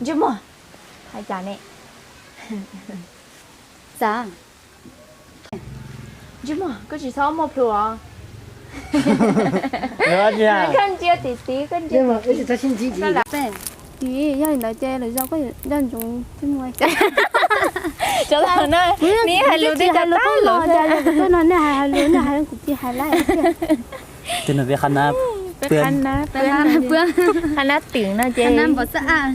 Ntsej muag, hais cas ne? Xav. Ntsej muag, koj tsis txhob muaj plhu os. Koj ntsia tim tid, koj ntsia tim tid. Yog li ntawd ces lwm zaus koj nco ntsoov thiab mus. Cov no, neb hais lus twb tsis hais lus, koj no nej hais lus, nej hais kuv tsis hais lawm. Tej no peb qhab nab, qhab nab twm no ces nab npam xab a.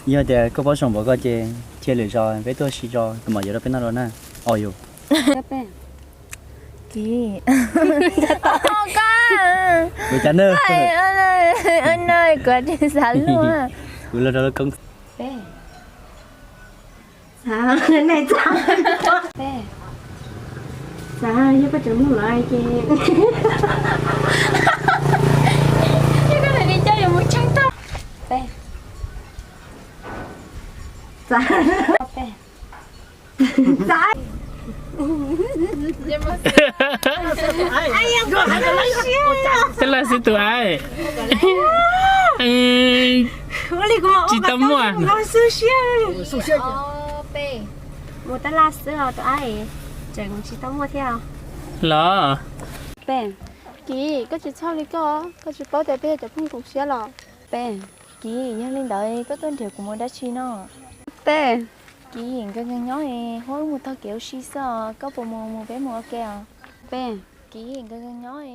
Yog tias koj paub zoo npaum koj ces cia lwm zaus peb tuaj si tso kuv mam yuav rau peb noj dua na. Os yus. Kiv, kuv cas na, kuv tsis xav luaj. Kuv los rau lub koob. Peb, xav, nej xav, peb, xav yog koj tseem mloog lawm ces, yog koj hais li cas yuav mus tseeb tag. Peb, xav, peb, xav. Twb laj xwb tus aib. Tsis tau muaj. Mus tab laj xwb os tus aib, tseem tsis tau muaj thiab los. Peb, Kiv, koj tsis txhob li koj, koj tsis paub tias peb yog cov phooj ywg siab los. Peb, Kiv, yog li ntawd koj tuaj nrhiav kuv mus dab tsi no? Peb, Kiv, nkawd nyob nyob es huab wb mus taug kev ua si xwb os, koj puas mus, mus peb mus ua ke os? Peb, Kiv, nkawd nyob nyob es